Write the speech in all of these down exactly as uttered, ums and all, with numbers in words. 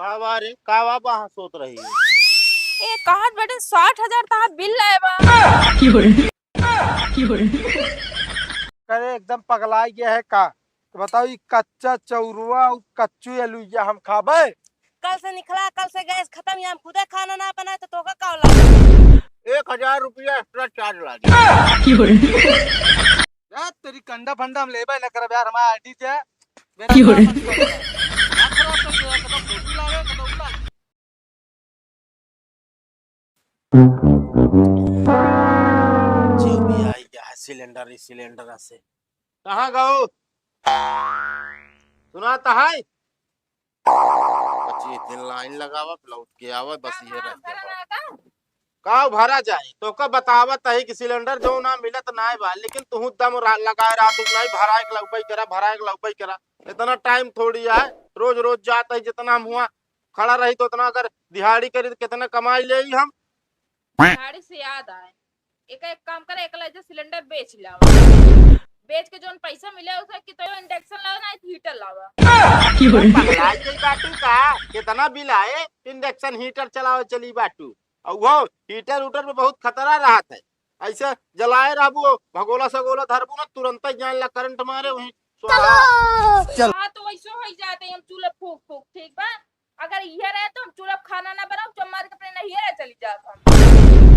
का बा रे, का बा, बहसोत रही है? ए, कहत बाटे साठ हजार तहार बिल लाए बा। अरे एकदम पगलाई गया है का? तो बताओ, ई कच्चा चौरुआ और कच्चू अलुइया हम खाबे? कल से निकला, कल से गैस खत्म, यहाँ हम खुदे खाना ना बनाए, तो तोका का होला? एक हजार रुपया extra charge लागी। यार, तेरी कंडा फंडा हम लेबे न करब यार, हमारा आईडी से। बेरा की हो रे? ना खराब कर दे यार, तो फोटो लागे, तो उठा। जो भी आई गया है सिलेंडर, इस सिलेंडर से। कहाँ गओ? सुना तो है? पच्चीस दिन लाइन लगावा, लौट के आवा, बस ये रह गया। का भरा जाए? तोका बतावत है कि सिलेंडर जो ना मिलत नाय बा, लेकिन तुहू दम रा-, लगाए रहा, तू नहीं भराए के लउबई करा, भराए के लउबई करा। इतना टाइम थोड़ी है, रोज रोज जात है, जितना हम हुआ खड़ा रही तो उतना अगर दिहाड़ी करी तो कितना कमाई ले हम। दिहाड़ी से याद आए, एक, एक काम करे, एक ले जा सिलेंडर बेच लावा, बेच के जोन पैसा मिले उसे कि तो इंडक्शन लावा, नहीं तो हीटर लावा। पगला गई बाटू का? कितना बिल आए, इंडक्शन हीटर चलावे चली बाटू। और वो हीटर उटर में बहुत खतरा रहत है, ऐसे जलाए रहबू, भगोला सगोला धरबू ना, तुरंत ही जान ला करंट मारे, वहीं स्वाहा। चलो। हाँ, तो वैसे हो ही जाते हैं हम चूल्हा फूक फूक, ठीक बा? अगर इहे रहे तो हम चूल्हा खाना ना बनाओ, चुप मार के अपने नैहरे चली जात हम।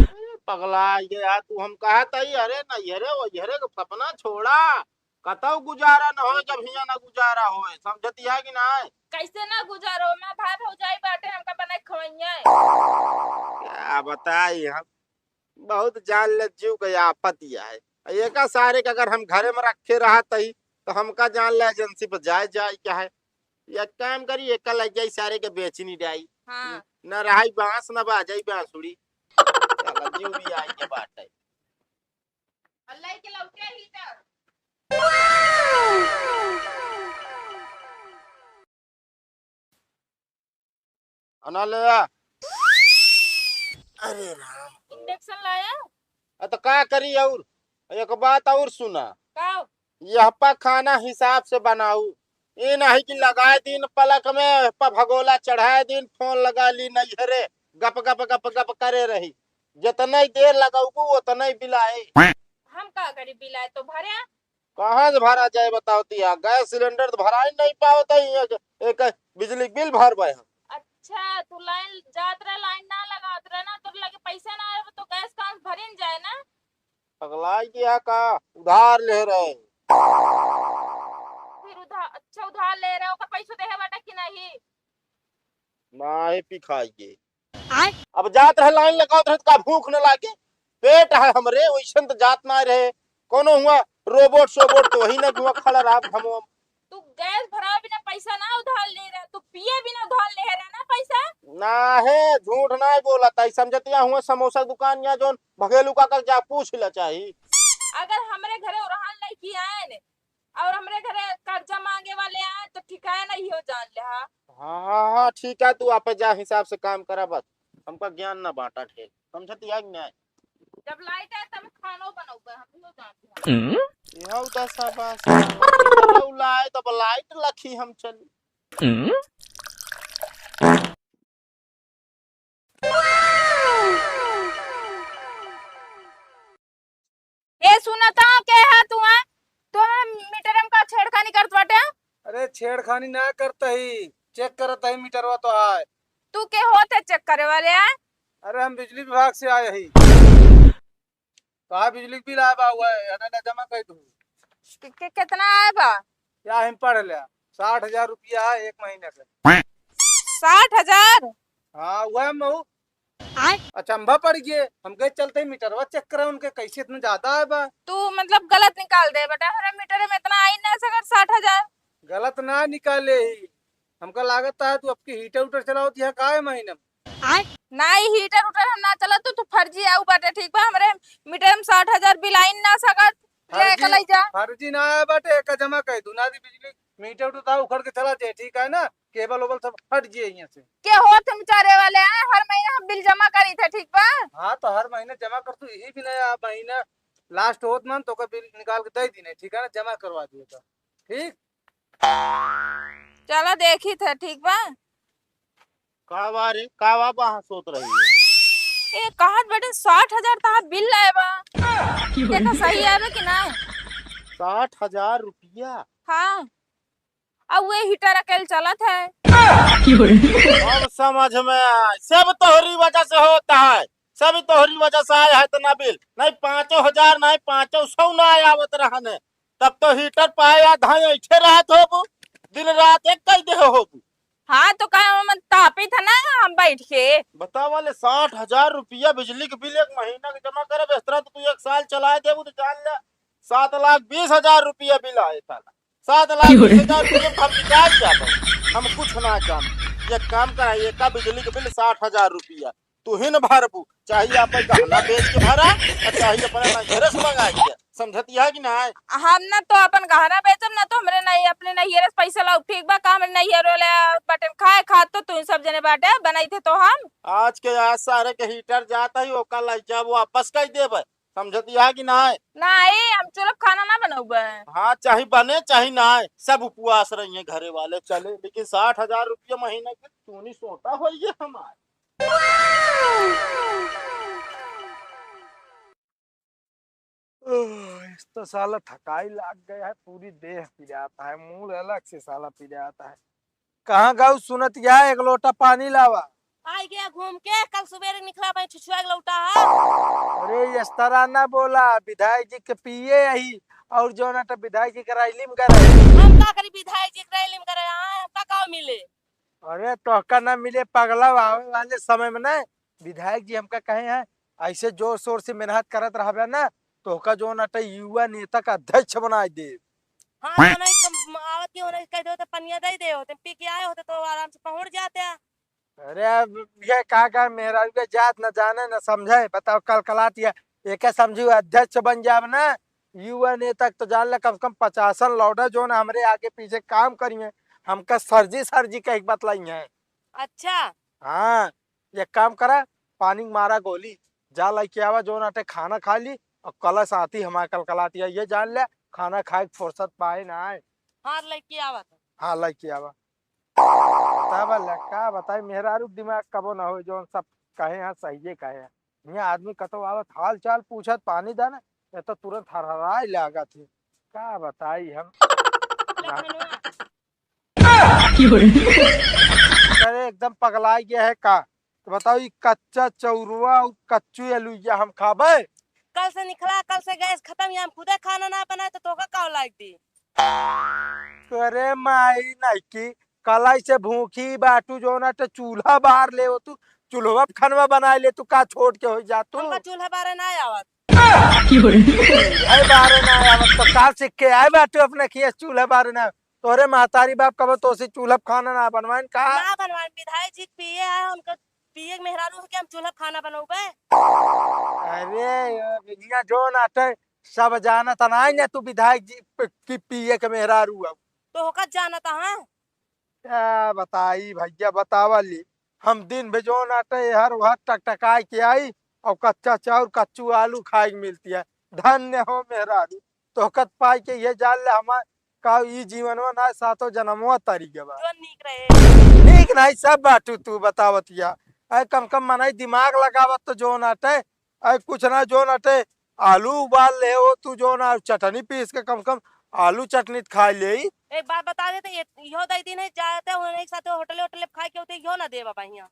ए, पगला ये यार, तू हम कहा तई, अरे नैहरे वैहरे का सपना छोड़ा, कतौ गुजारा न होए जब हियां ना गुजारा होए, समझतिया कि ना? कैसे ना गुजारो, माँ भाई भौजाई बाटे, हमका बनाए खवैया। क्या बताई हम, बहुत जान ले जीव के आफत यह है। एका सारे के अगर हम घरे में रखे रहत ही तो हमका जान ले एजेंसी पर जाए जाए क्या है। एक काम करी, एका लग जाई सारे के बेचनी डाई। हाँ। न रहाई बांस न बाजाई बांसुरी। चला जीव भी आई के बात है। अल्लाह के लौटे ही ना। अना ले आ। अरे राम। इंजेक्शन लाया? अ, तो का करी और? एक बात और सुना। का? यह पा खाना हिसाब से बनाऊ। ये नहीं कि लगाए दिन पलक में, पा भगोला चढ़ाए दिन फोन लगा ली नैहरे, गप, गप, गप, गप करे रही। जितने देर लगौबू, उतने बिलाए। हम का करी, बिलाए तो भरे। कहाँ से भरा जाए बताओ तिया? गैस सिलेंडर तो भरा ही नहीं पावत है, एक, एक बिजली बिल भरबे हम। अच्छा, तू लाइन जात रहे, लाइन ना लगावत रहे ना, तोर लगे पैसा ना आवे तो गैस कहाँ से भरिन जाए ना? पगलाई गया का? उधार ले रहे। फिर उधार, अच्छा उधार ले रहे, ओकर पैसा देहे बाटे कि नहीं? नाही पिखाई के। आय। अब जात रहे लाइन लगावत रहे तो का भूख न लागे? पेट है हमरे, वैसन तो जात ना रहे। कोनो हुआ रोबोट सोबोट तो वही ना हुआ खड़ा रहा हम। तू गैस भरावे बिना पैसा ना उधार ले रहा, तू पिए बिना उधार ले रहा ना पैसा। ना है, झूठ ना बोला ताई, समझतिया हुआ समोसा दुकान या जोन भगेलू का कर जा पूछ ले चाही। अगर हमरे घरे ओरहन लइकी आए ने और हमरे घरे कर्जा मांगे वाले आए तो ठिकाए नहीं हो जान ले हा। हाँ, हाँ, हाँ, ठीक है, तू आपे जा हिसाब से काम करा बस, हमका ज्ञान ना बांटा ढेर, समझतिया कि नहीं? जब लाइट आए तब खानो बनौबे, हम भी हो जान ले हा। यह दशा बस, लाइट तब लाइट लखी हम चली। ए, सुनत हो, के है तू, हैं? तू हमरे मीटर में का छेड़खानी करत बाटे? अरे, छेड़खानी ना करत ही, चेक करत ही मीटरवा तो आए। तू के होत है चेक करे वाले, हैं? अरे, हम बिजली विभाग से आए ही। तो हाँ, बिजली बिल आए बा, हुआ है, है ना, ना जमा कर दू। के, के, कितना आए बा? या हम पढ़ लिया, साठ हजार रुपया है एक महीने के। साठ हजार? हाँ, वह मऊ। आय। अचंभा पड़ गए, हम गए चलते ही मीटरवा चेक करे उनके, कैसे इतना ज्यादा आए बा। तू मतलब गलत निकाल दे बेटा, हमारे मीटर में इतना आई ना सकर साठ हजार। गलत ना निकाले ही, हमका लागत है तू आपकी हीटर उटर चलावत है का है महीने में? आय। नाई, हीटर उटर हम ना चलत, तू, तू फर्जी आऊ बाटे, ठीक बा? हमरे मीटर में साठ हजार बिल आई ना सकत, ले फर्जी, के लई जा। फर्जी ना आया बाटे, एका जमा कर दू, ना दी बिजली मीटर उठा उखड़ के चला जाए, ठीक है ना? केबल ओबल सब हट जाए यहाँ से। के होत हम चारे वाले हैं, हर महीने हम बिल जमा करी थे, ठीक बा? हाँ, तो हर महीने जमा कर तू, यही भी नया महीना लास्ट होत मन तो का बिल निकाल के दे दीने, ठीक है ना? जमा करवा दिए तो, ठीक? चला देखी थे, ठीक बा? का बा रे, का बा, बहस होत रही है? ए, कहत बाटे साठ हजार तहार बिल आए बा। देखा सही आए बा कि ना? साठ हजार रुपया? हाँ। अब वे हीटर अकेल चलत है। अब समझ में आए, सब तोहरी वजह से होता है, सब तोहरी वजह से आया है इतना बिल। नहीं पाँचों हजार, नहीं पाँचों सौ ना आवत रहने, तब तो हीटर पाए या धाई ऐठे रहत होबू, दिन रात एक कई दे होबू। हाँ, तो काहे हम तापी था ना हम बैठ के। बतावा ले, साठ हजार रुपया बिजली के बिल एक महीना के जमा करब, इस तरह तो तू एक साल चलाए देबू तो जान ले, सात लाख बीस हजार रुपया बिल आए साला। सात लाख बीस हजार रुपया हम निकाल जाबो, हम कुछ ना जान। एक काम करा, एका बिजली के बिल साठ हजार रुपया तू ही न भरबू, चाहे आप गहना बेच के भरा, और चाहे अपने नैहरे से मंगाई के। समझत यह कि ना? हम ना तो अपन गहना बेचब, ना तो हमरे नहीं, अपने नैहरे से पैसा लाओ, ठीक बा? का हमरे नैहर वाले बटन खाए खात तो तू सब जने बाटे बनाई थे तो हम। आज के आज सारे के हीटर जाता ही, ओका लइका वो वापस कर देबे। समझत यह कि ना? नहीं, हम चूल्हा पे खाना ना बनौबे। हाँ, चाहे बने चाहे ना, सब उपवास रही हैं घरे वाले, चले, लेकिन साठ हजार रुपया महीना के चूनी सोटा होइए हमारे। ओह, इस तो साला थकाई लाग गया है, पूरी देह पिराता है, मूड अलग से साला पिराता है। कहाँ गऊ सुनत या, एक लोटा पानी लावा। आई गया घूम के, कल सुबेरे निकला भाई छुछुआ के लौटा है। अरे, इस तरह ना बोला, विधायक जी के पिए यही, और जो ना तो विधायक जी के रैली में गए। हम का करी विधायक जी के रैली में गए, हाँ, हमका का मिले? अरे, तोहका ना मिले पगला, आवे वाले समय में ना विधायक जी हमका कहे हैं, ऐसे जोर शोर से मेहनत करत रहबे ना, तोहका जो ना तो युवा नेता का अध्यक्ष बनाए दे। हाँ, तो नहीं तो आवत के उन्हें कह दे होते, पनिया दे दे होते, पी के आए होते तो आराम से पहुंच जाते हैं। अरे, अब ये का का मेहरारू के जात न जाने न समझे, बताओ, कलकलात ये, एके समझी अध्यक्ष बन जाब ना, युवा नेता के तो जान ले, कम से कम पचासन लौटे जो ना हमरे आगे पीछे काम करिए, हमका सर जी सर जी कह के बतलाई है। अच्छा। हाँ, एक काम करा, पानी के मारा गोली, जा लइके आवा, जो नाटे खाना खा ली, और कल साथी हमारे कलकलाटिया, ये जान ले, खाना खाए के फुर्सत पाए ना आए। हाँ, लइके आवा तो। हाँ, लइके आवा। तब ले, का बताई, मेहरारू के दिमाग कबो ना हो, जौन सब कहे हैं, सहिए कहे हैं। यहाँ आदमी कतो आवत, हाल चाल पूछत, पानी दाना, ये तो तुरंत हरहराए लागत है। का बताई हम। लखनऊ। अरे, एकदम पगलाइ गया है का? तो बताओ, ई कच्चा चौरुआ और कच्चू अलुइया हम खाबे? कल से निकला, कल से गैस खतम, ये हम खुदे खाना ना बनाए, तो तोका का लाग दी? अरे माई, नहीं की कलाई से भूखी बाटू, जो ना तो चूल्हा बार ले हो तू, चूल्हा पे खानवा बनाए ले तू, का छोड़ के हो जा तू? हमका चूल्हा बारे ना आवत। है बारे ना आवत, तो का सीख के आए बाटू अपने खिया चूल्हा बारे ना? तोरे महतारी बाप कबो तोसे चूल्हा पे खाना ना बनवाइन का? ना बनवाइन, विधायक जी के पिए आए, उनका पिए के मेहरारू है कि हम चूल्हा पे खाना बनौबे? अरे, यहाँ जो नाटे सब जानत नाई ना तू विधायक जी प-, की पिए के मेहरारू अब। तो होकर जानत, हाँ? क्या बताई भैया, बतावा ली, हम दिन भर जो नाटे हर वहर टकटकाए के आई और कच्चा चाउर, कच्चू आलू खाए के मिलती है। धन्य हो मेहरारू, तोहकत पाई के ये जान ले हमार का ई जीवनवा ना सातो जन्मवा तरी गवा। जो नीक रहे। नीक नहीं सब बाटू तू बतावत या। ऐ कम कम मनई दिमाग लगावत तो जो नाटे, ऐ कुछ ना जो नाटे, आलू उबाल ले हो तू जो ना, चटनी पीस के कम कम आलू चटनी त खा ले। एक बात बता देते, ये, इहो दई दिन है, जाते उन्हें एक साथ होटले, होटले पे खाए के होते, इहो ना देवा बा हियां।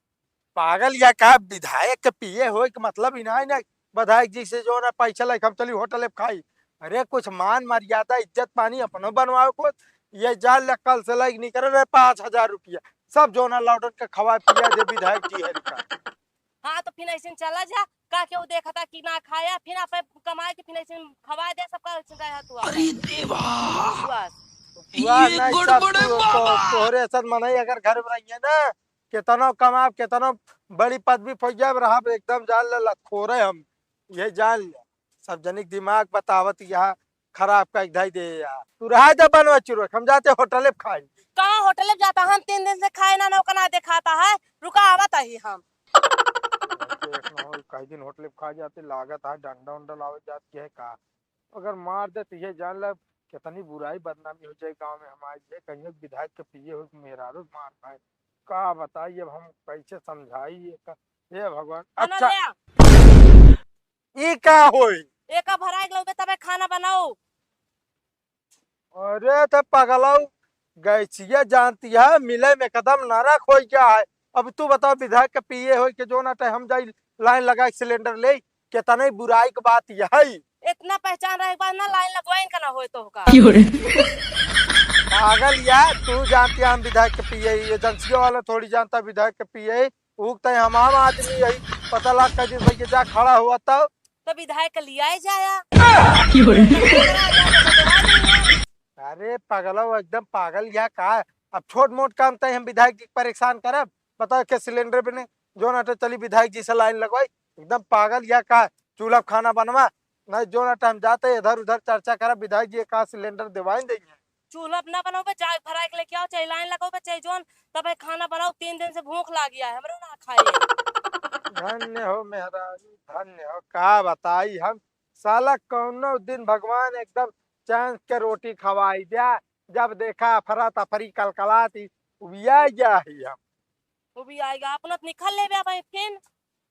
पागल या का? विधायक के पिए होए के मतलब ही ना है ना, विधायक जी से जो ना पैसा लेके हम चली होटल पे खाई। अरे कुछ मान मर्यादा, इज्जत पानी अपनो बनवाओ को। ये जान ले कल से लेके निकल रहे पाँच हजार रुपया, सब जो ना लौटन के खवाए पिया दे विधायक जी हरी का। हाँ, तो फिर ऐसे चला जा, का के वो देखता कि ना खाया, फिर आप कमाए के फिर ऐसे खवा दे सबका, ऐसे रहा तू। अरे देवा, उपवास। उपवास ये नहीं, सब गड़बड़ है तू, तो, बाबा। तोहरे साथ मनई अगर घर में रहिए ना, केतनो कमाब, केतनो बड़ी पदवी फौजिया में रहब, एकदम जान ले लतखोरे हम, ये जान ले। सब जनिक दिमाग बतावत यहाँ खराब कर धई दे यार। तू रहा दे बनवा चुरो, हम जाते होटले पे खाई। कहाँ होटले पे जाता? हम तीन दिन से खाए ना, ना ओका ना देखाता है। रुका, आवत ही हम। एक न हो, कई दिन होटले पे खा जाते, लागत है डंडा उंडा लावे जात के है का? अगर मार दे तो ये जान ले कितनी बुराई बदनामी हो जाए गाँव में हमारे, ये कहीं विधायक के पिए हो मेहरारू मार खाए। का बताई, अब हम कैसे समझाई ये का? हे भगवान। खाना अच्छा, ले आ। ई का होई? एका भराई के लौबे तबे खाना बनाओ। अरे त पगलऊ, गैसिया जानती है, मिले में एकदम नरक हो गया है। अब तू बताओ, विधायक के पीए होई के जो ना टाइम हम जाई लाइन लगा के सिलेंडर ले, कितना ही बुराई की बात यह है। इतना पहचान रहे के बाद ना लाइन लगवाइन का ना होए तो का। क्यों रे? पागल या, तू जानती है हम विधायक के पीए, एजेंसियों वाला थोड़ी जानता विधायक के पीए, ऊ तय हम आम आदमी यही पता लाग कर भैया जा खड़ा हुआ तब। तो विधायक के लियाए जाया। क्यों रे? अरे पगलऊ, एकदम पागल या का? अब छोट मोट काम तय हम विधायक जी के परेशान करब, बताओ के सिलेंडर बने, जो ना तो चली विधायक जी से लाइन लगवाई, एकदम पागल या का? चूल्हा पे खाना बनवा, नहीं जो ना टाइम जाते इधर उधर चर्चा करब, विधायक जी का सिलेंडर दिवाइन देंगे। चूल्हा पे ना बनोबे, जाए भराए के लेके आओ, चाहे लाइन लगोबे, चाहे जोन, तबे खाना बनाओ, तीन दिन से भूख लाग गया है, हमरो ना खाए। धन्य हो मेहरारू, धन्य हो। का बताई हम, साला कौनो दिन भगवान एकदम चैन के रोटी खवाई द्या, जब देखा अफरा तफरी कलकलाती, उबिया गया ही हम। उबिया गया, अपना तो निकल लेबे अब फिन।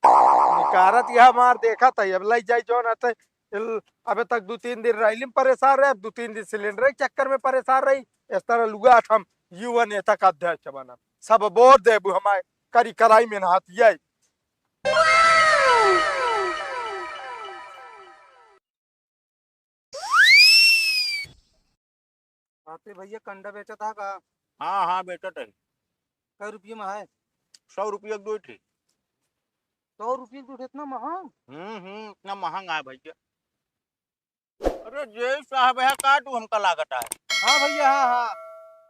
निकारत यह मार देखत है, अब लई जाई जौन अते इल-, अबे तक दू तीन दिन रैली में परेशान रहे, अब दू तीन दिन सिलेंडर के चक्कर में परेशान रही। इस तरह लुगाठ हम युवा नेता का अध्यक्ष बनब, सब वोट देबू हमारे, करी कराई में नहात ये। आते भैया, कंडा बेचत हा का? हाँ, हाँ, बेचत है। कै रुपये में है? सौ रुपये के दो ठे। सौ रुपये के दो ठे, इतना महंग? हम्म, हम्म, इतना महंग है भैया। अरे जय साहब है का तू हमका लागत है? हाँ भैया, हाँ, हाँ,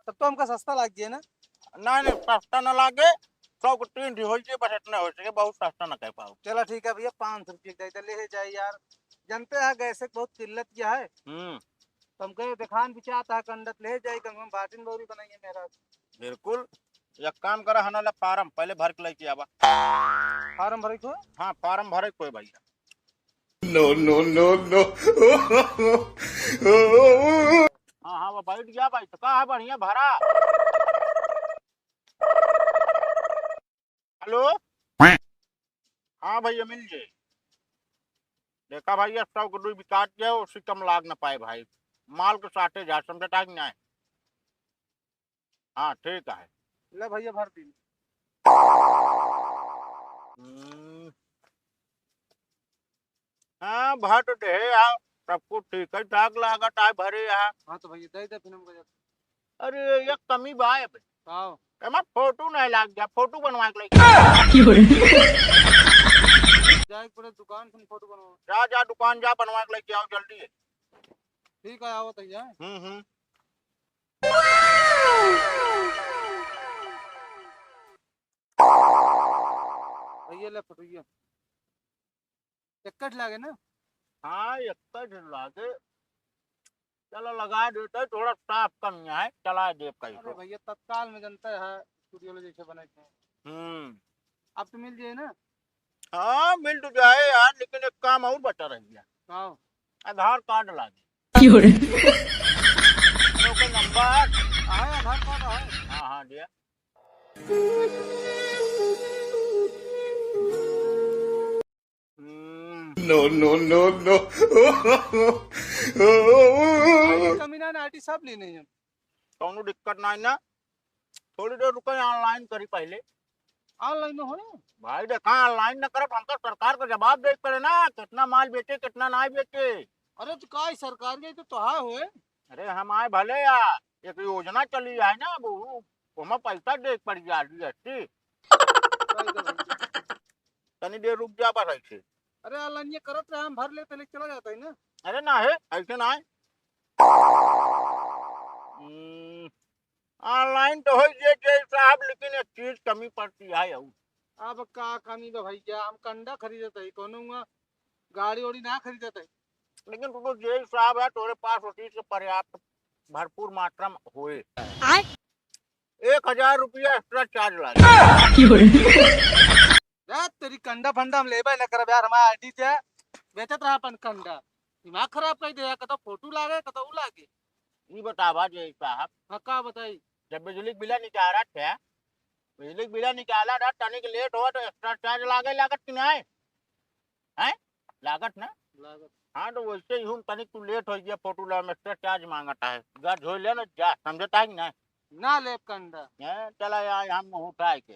तब तो हमका सस्ता लाग गया ना। नहीं, नहीं, सस्ता ना लागे, सौ के तीन ठे होई जे, बस इतना हो सके, बहुत सस्ता ना कह पाओ। चला ठीक है भैया, पाँच सौ रुपये दे दे, ले जाए यार, जानते हैं गैस के बहुत किल्लत किया है। हम्म। तो हम कहे देखान भी चाहता है, कंडत ले जाए, गंगा में बाटिन बौरी बनाइए मेहरारू। बिल्कुल, एक काम करा, हना ला फार्म पहले भर के लेके आवा। फार्म भरे को? हाँ, फार्म भरे को है भैया। No, no, no, no। हाँ, हाँ, वो बैठ गया भाई, तो का है, बढ़िया भरा। हेलो। हाँ भैया, मिल जाए। देखा भैया, सौ के दुई बिकात जाए, उससे कम लाग ना पाए भाई, माल के साटे जा, समझता कि नहीं? हाँ, ठीक है। ले भैया, भर दी। हम्म। हाँ, भर तो दे यार, सब कुछ ठीक है, ठाक लागत है भरे यहाँ। हाँ तो भैया, दे दे फिर हमको जब। अरे, एक कमी बा है भाई। का हो? एमा फोटो नहीं लाग गया, फोटो बनवा के लेके आओ। जाए के पड़े दुकान से फोटो बनवा। जा, जा, दुकान जा, बनवा के लेके आओ जल्दी। ठीक है, आवत है जा। हम्म, हम्म। भैया ले फोटो ये। एक कट लागे ना? हाँ, एक कट लागे। चलो लगा देते, थोड़ा साफ कमी है, चला दे कहीं अरे को। भैया, तत्काल में जनता है, स्टूडियो वाले जैसे बने थे। हम्म। अब तो मिल जाए ना? हाँ, मिल तो जाए यार, लेकिन एक काम और बचा रह गया। का? आधार कार्ड लागे। क्यों रे? ओके नंबर। हाँ, आधार कार्ड है। हाँ, हाँ, दिया। हम्म। No, no, no, no। आईडी कमी ना, ना, आईडी सब लेने हैं। कौनो दिक्कत ना है ना। थोड़ी देर रुको, ऑनलाइन करी पहले। ऑनलाइन में हो ना? भाई देखा, ऑनलाइन ना करब, हमका सरकार का जवाब दे पड़े ना, कितना माल बेचे, कितना ना बेचे। अरे तो का है, सरकार के तो तोहार होए। अरे हम आए भले या, एक योजना चली है ना, वो, ओमा पैसा दे पड़ गया, जीएसटी। सही तो भाई। तनी देर रुक जा बस ऐसे। अरे ऑनलाइन ये करत रहे, हम भर लेते, लेके चला जाता है ना। अरे ना है, ऐसे ना है। हम्म, ऑनलाइन तो हो ये जय साहब, लेकिन एक चीज कमी पड़ती है और। अब का कमी बा भैया, हम कंडा खरीदत है, कोनो हुआ गाड़ी ओड़ी ना खरीदत है। लेकिन तू तो जय साहब है, तोरे पास वो चीज के पर्याप्त भरपूर मात्रा में होए। आय? एक हजार रुपया एक्स्ट्रा चार्ज लागे। जा तेरी कंडा फंडा हम लेबे न करब यार, हमारे आईडी से बेचत रहा अपन कंडा। दिमाग खराब कर दे यार, कतो फोटो लागे, कतो ऊ लागे। ई बतावा जय साहब। हाँ, का बताई? जब बिजली के बिला निकारा थे, बिजली के बिल निकाला रहा, तनिक लेट हुआ तो एक्स्ट्रा चार्ज लागे, लागत कि नहीं? हैं? लागत ना? लागत। हाँ, तो वैसे ही हम तनिक तू लेट हो गया, फोटो ला में एक्स्ट्रा चार्ज मांगता है। जा झोल ले ना, जा, समझता है कि नहीं? ना लेब कंडा। हैं? चला यार, हम मुँह उठाए के।